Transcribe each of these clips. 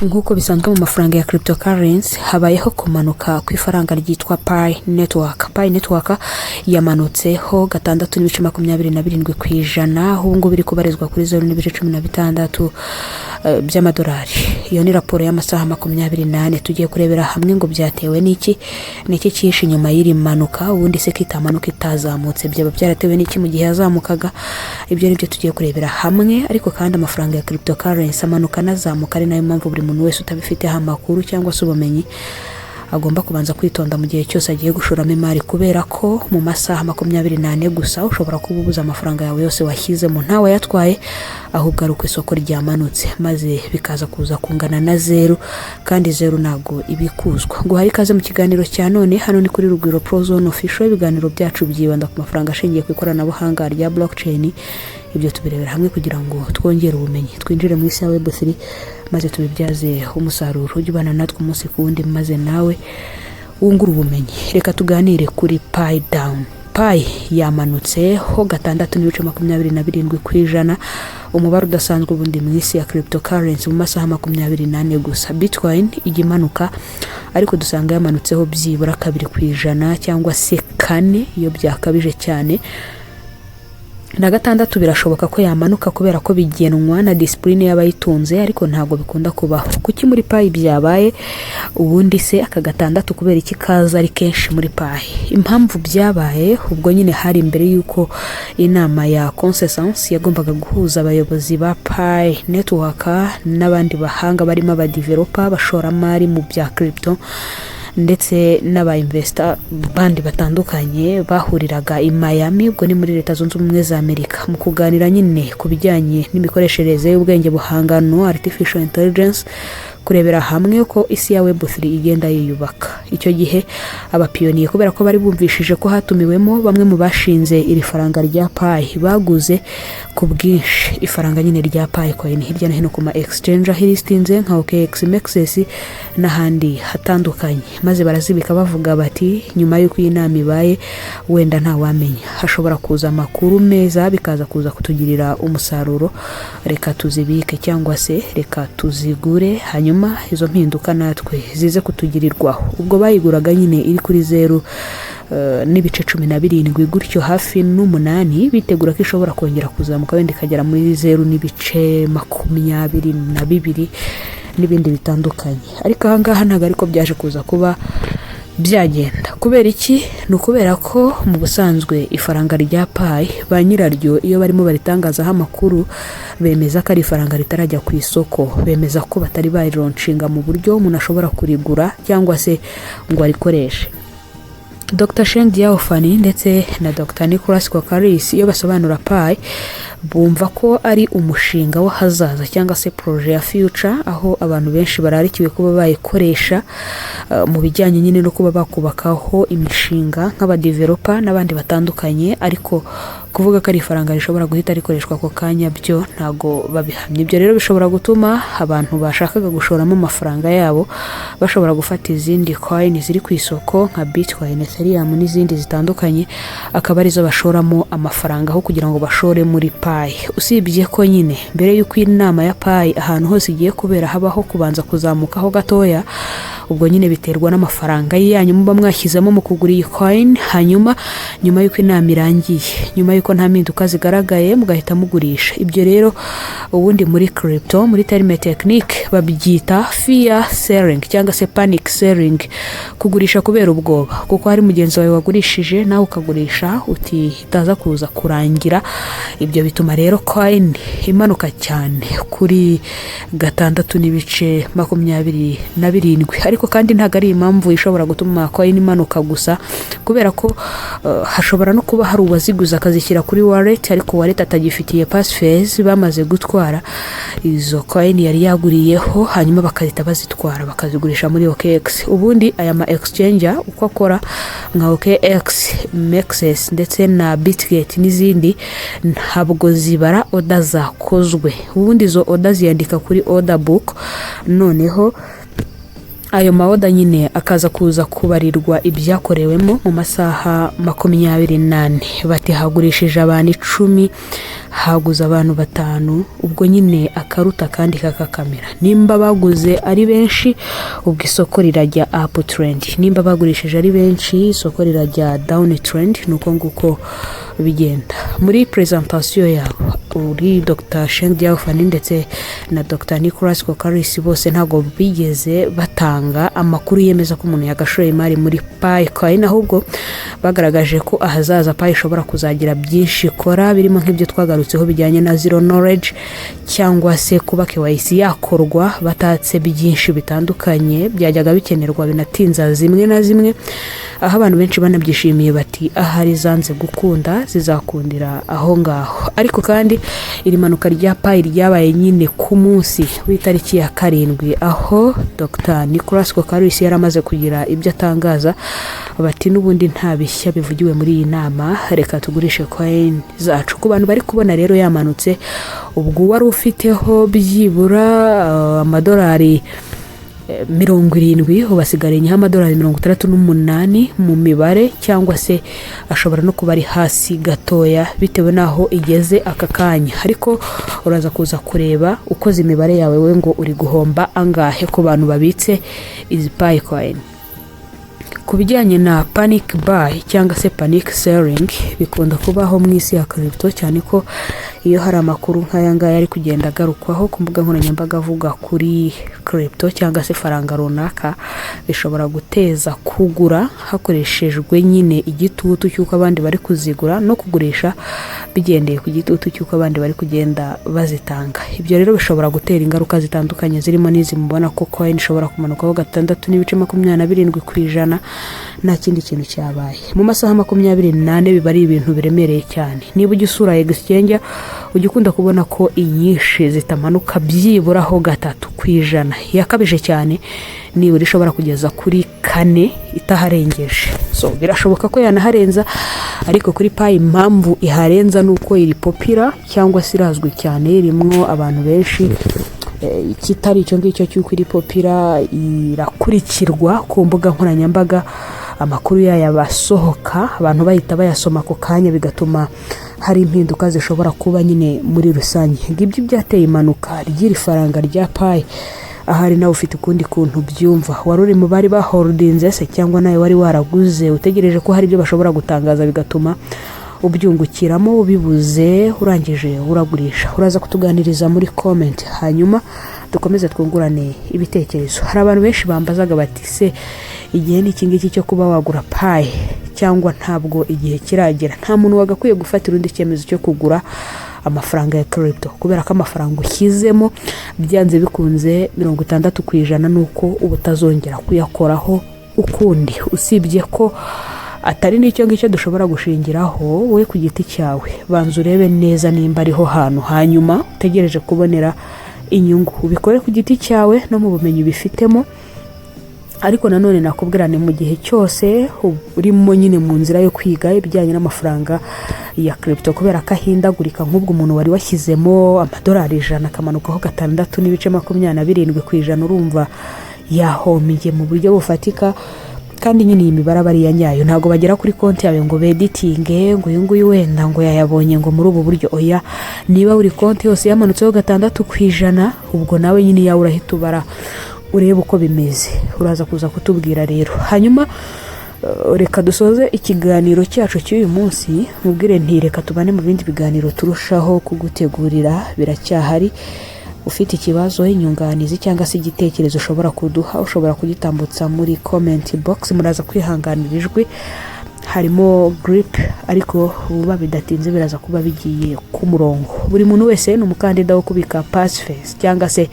Nk'uko bisanzwe mu mafaranga ya cryptocurrency, habayeho kumanuka ku ifaranga ryitwa Pi Network. Pi Network yamanutseho 6.27%, ubu ngubu iri kubarizwa kuri 0.16 by'amadolari. Iyo ni raporo y'amasaha 24. Tugiye kurebera hamwe ngo byatewe n'iki? Ni iki cyihishe inyuma y'iri manuka? Ubundi se ko itamanuka itazamutse, byaba byaratewe n'iki mu gihe yazamukaga? Ibyo ni byo tugiye kurebera hamwe. Ariko kandi amafaranga ya cryptocurrency amanuka anazamuka, ari nayo mpamvu buri muntu wese utabifiteho amakuru cyangwa se ubumenyi agomba kubanza kwitonda mu gihe cyose agiye gushoramo imari, kubera ko mu masaha 24 gusa ushobora kuba ubuze amafaranga yawe yose washyizemo, ntawe yatwaye, ahubwo ari uko isoko ryamanutse maze bikaza kuza kungana na zeru, kandi zeru ntabwo ibikuzwa. Ngo hari ikaze mu kiganiro cya none. Hano ni kuri Rugwiro Prozone Official. Ibiganiro byacu byibanda ku mafaranga ashingiye ku ikoranabuhanga rya blockchain. Ibyo tubirebera hamwe kugira ngo twongere ubumenyi, twinjire mu isi ya Web3 maze tubibyaze umusaruro. Ujye ubana natwe umunsi ku wundi maze nawe wungure ubumenyi. Reka tuganire kuri Pi down. Pi yamanutse ho 6.27%, umubare udasanzwe ubundi mu isi ya cryptocurrency, mu masaha 24 gusa. Bitcoin ijya imanuka, ariko dusanga yamanutseho byibura 2% cyangwa se 4 iyo byakabije cyane, na 6 birashoboka ko yamanuka, kubera ko bigenwa na discipline y'abayitunze, ariko ntabwo bikunda kubaho. Kuki muri Pi byabaye? Ubundi se aka 6 kubera iki kaza ari kenshi muri Pi? Impamvu byabaye, ubwo nyine hari imbere y'uko inama ya consensus yagombaga guhuza abayobozi ba Pi Network n'abandi bahanga barimo abadeveloper, abashoramari mu bya crypto ndetse n'aba investor bandi batandukanye, bahuriraga i Miami, ubwo ni muri Leta Zunze Ubumwe za Amerika, mu kuganira nyine ku bijyanye n'imikoreshereze y'ubwenge buhangano, artificial intelligence, kurebera hamwe uko isi ya Web3 igenda yiyubaka. Icyo gihe abapioneer, kubera ko bari bumvishije ko hatumiwemo bamwe mu bashinze iri faranga rya Pi, baguze ku bwinshi ifaranga nyine rya Pi coin hirya no hino ku ma exchange aho ilistinze nka OKX, MEXC n'ahandi hatandukanye, maze barazibika bavuga bati: "Nyuma y'uko iyi nama ibaye, wenda ntawamenya, hashobora kuza amakuru meza bikaza kuza kutugirira umusaruro. Reka tuzibike cyangwa se reka tuzigure, hanyuma izo mpinduka natwe zize kutugirirwaho." Ubwo bayiguraga nyine iri kuri 0.17 gutyo, hafi n'umunani, bitegura ko ishobora kongera kuzamuka wenda ikagera muri 0.22 n'ibindi bitandukanye. Ariko ahangaha ntabwo ariko byaje kuza kuba byagenda. Kubera iki? Ni ukubera ko mu busanzwe ifaranga rya Pi, ba nyiraryo iyo barimo baritangazaho amakuru, bemeza ko ari ifaranga ritarajya ku isoko, bemeza ko batari barilaunchinga mu buryo umuntu ashobora kurigura cyangwa se ngo arikoreshe. Dr Chengdiao Fan ndetse na Dr Nicolas Kokkalis, iyo basobanura Pi, bumva ko ari umushinga w'ahazaza cyangwa se projet ya future, aho abantu benshi bararikiwe kuba bayikoresha mu bijyanye nyine no kuba bakubakaho imishinga nk'abadeveloper n'abandi batandukanye. Ariko kuvuga ko ari ifaranga rishobora guhita rikoreshwa ako kanya byo ntabwo babihamya. Ibyo rero bishobora gutuma abantu bashakaga gushoramo amafaranga yabo bashobora gufata izindi coin ziri ku isoko nka Bitcoin, Ethereum n'izindi zitandukanye, akaba arizo bashoramo amafaranga aho kugira ngo bashore muri Pi. Usibye ko nyine mbere y'uko inama ya Pi ahantu hose igiye kubera habaho kubanza kuzamukaho gatoya, ubwo nyine biterwa n'amafaranga yanyu muba mwashyizemo mu kugura iyi coin, hanyuma nyuma y'uko inama irangiye, nyuma y'uko nta mpinduka zigaragaye, mugahita mugurisha. Ibyo rero ubundi muri crypto, muri terme technique, babyita fear selling cyangwa se panic selling, kugurisha kubera ubwoba, kuko hari mugenzi wawe wagurishije nawe ukagurisha uti itaza kuza kurangira. Ibyo bituma rero coin imanuka cyane kuri 6.27. Ariko kandi ntabwo ari impamvu ishobora gutuma coin imanuka gusa, kubera ko hashobora no kuba hari uwaziguze akazishyira kuri wallet, ariko wallet atagifitiye passphrase, bamaze gutwara izo coin yari yaguriyeho, hanyuma bagahita bazitwara bakazigurisha muri OKX. Ubundi aya ma exchange uko akora nka OKX, MEXC ndetse na Bitget n'izindi, ntabwo zibara order zakozwe. Ubundi izo order ziyandika kuri order book, noneho Ayo ma order nyine akaza kuza kubarirwa ibyakorewemo mu masaha 24. Bati hagurishije abantu 10, haguze abantu batanu, ubwo nyine akaruta kandi kakakamera. Nimba baguze ari benshi, ubwo isoko rirajya up trend, nimba bagurishije ari benshi, isoko rirajya down trend. Ni uko nguko bigenda. Muri presentation yabo, uri Dr Chengdiao Fan ndetse na Dr Nicolas Kokkalis, bose ntabwo bigeze batanga amakuru yemeza ko umuntu yagashoye imari muri Pi Coin, ahubwo bagaragaje ko ahazaza Pi ishobora kuzagira byinshi ikora, birimo nk'ibyo twagarutseho bijyanye na zero knowledge, cyangwa se kuba KYC yakorwa batatse byinshi bitandukanye byajyaga bikenerwa binatinza zimwe na zimwe, aho abantu benshi banabyishimiye, bati ahari zanze gukunda zizakundira aho ngaho. Ariko kandi iri manuka rya Pi ryabaye nyine ku munsi w'itariki ya 7, aho Dr Nicolas Kokkalis yari amaze kugira ibyo atangaza, bati n'ubundi nta bishya bivugiwe muri iyi nama, reka tugurishe coin zacu. Ku bantu bari kubona rero yamanutse, ubwo wari ufiteho byibura amadolari 70, ubu asigaranyeho amadolari 68 mu mibare, cyangwa se ashobora no kuba ari hasi gatoya bitewe n'aho igeze aka kanya. Ariko uraza kuza kureba ukoze imibare yawe we ngo uri guhomba angahe ku bantu babitse izi Pi coin. Ku bijyanye na panic buy cyangwa se panic selling, bikunda kubaho mu isi ya crypto, cyane ko iyo hari amakuru nk'aya ngaya ari kugenda agarukwaho ku mbuga nkoranyambaga avuga kuri crypto cyangwa se faranga runaka, bishobora guteza kugura hakoreshejwe nyine igitutu cy'uko abandi bari kuzigura, no kugurisha bigendeye ku gitutu cy'uko abandi bari kugenda bazitanga. Ibyo rero bishobora gutera ingaruka zitandukanye, zirimo n'izi mubona ko coin ishobora kumanukaho 6.27% nta kindi kintu cyabaye mu masaha 24. Biba ari ibintu biremereye cyane. Niba ujya usura exchange, ujya ukunda kubona ko inyinshi zitamanuka byiburaho 3%, yakabije cyane nibura ishobora kugeza kuri 4 itaharengeje. So birashoboka ko yanaharenza, ariko kuri Pi impamvu iharenza ni uko iri popular cyangwa se irazwi cyane, irimwo abantu benshi. Ikitari icyo ngicyo cy'uko iri popular, irakurikirwa ku mbuga nkoranyambaga, amakuru yayo aba asohoka, abantu bahita bayasoma ako kanya, bigatuma hari impinduka zishobora kuba nyine muri rusange. Ngibyo byateye impanuka ry'iri faranga rya Pi. Ahari nawe ufite ukundi kuntu byumva, wari uri mu bari baholdinze se, cyangwa nawe wari waraguze utegereje ko hari ibyo bashobora gutangaza bigatuma ubyungukiramo, ubibuze urangije uragurisha? Uraza kutuganiriza muri comment, hanyuma dukomeze twungurane ibitekerezo. Hari abantu benshi bambazaga bati: "Se igihe ni iki ngiki cyo kuba wagura Pi, cyangwa ntabwo igihe kiragera?" Nta muntu wagakwiye gufatira undi icyemezo cyo kugura amafaranga ya crypto, kubera ko amafaranga ushyizemo byanze bikunze 60% ni uko uba utazongera kuyakoraho ukundi. Usibye ko atari n'icyo ngicyo dushobora gushingiraho, we ku giti cyawe banza urebe neza nimba ariho hantu hanyuma utegereje kubonera inyungu, ubikore ku giti cyawe no mu bumenyi ubifitemo. Ariko nanone nakubwira ni mu gihe cyose urimo nyine mu nzira yo kwiga ibijyanye n'amafaranga ya crypto, kubera ko ahindagurika. Nk'ubwo umuntu wari washyizemo amadolari 100 akamanukaho 6.27%, urumva yahombye mu buryo bufatika. Kandi nyine iyi mibare aba ari iya nyayo, ntabwo bagera kuri konti yawe ngo beditinge ngo uyu nguyu wenda ngo yayabonye ngo muri ubu buryo. Oya, niba buri konti yose yamanutseho 6%, ubwo nawe nyine iyawe urahita ubara urebe uko bimeze. Uraza kuza kutubwira rero. Hanyuma reka dusoze ikiganiro cyacu cy'uyu munsi, mubwire nti reka tubane mu bindi biganiro turushaho kugutegurira, biracyahari. Ufite ikibazo, inyunganizi cyangwa se igitekerezo ushobora kuduha, ushobora kugitambutsa muri comment box. Muraza kwihanganira ijwi harimo giripe, ariko vuba bidatinze biraza kuba bigiye ku murongo. Buri muntu wese ni umukandida wo kubika passphrase cyangwa se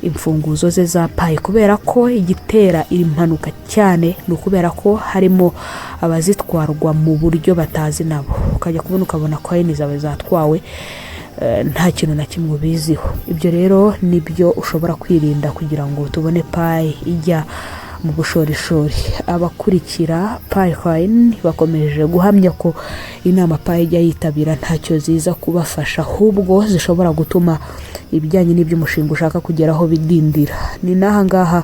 imfunguzo ze za Pi, kubera ko igitera iri mpanuka cyane ni ukubera ko harimo abazitwarwa mu buryo batazi nabo, ukajya kubona ukabona coin zawe zatwawe nta kintu na kimwe ubiziho. Ibyo rero nibyo ushobora kwirinda kugira ngo tubone Pi ijya Mu bushorishori, abakurikira Pi Coin bakomeje guhamya ko inama Pi ijya yitabira ntacyo ziza kubafasha, ahubwo zishobora gutuma ibijyanye n'iby'umushinga ushaka kugeraho bidindira. Ni n'aha ngaha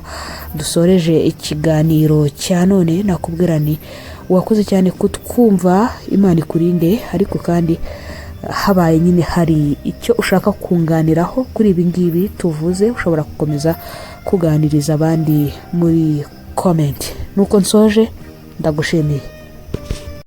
dusoreje ikiganiro cya none. Nakubwira ni wakoze cyane kutwumva, Imana ikurinde. Ariko kandi habaye nyine hari icyo ushaka kunganiraho kuri ibi ngibi tuvuze, ushobora gukomeza kuganiriza abandi muri comment. Nuko nsoje, ndagushimiye.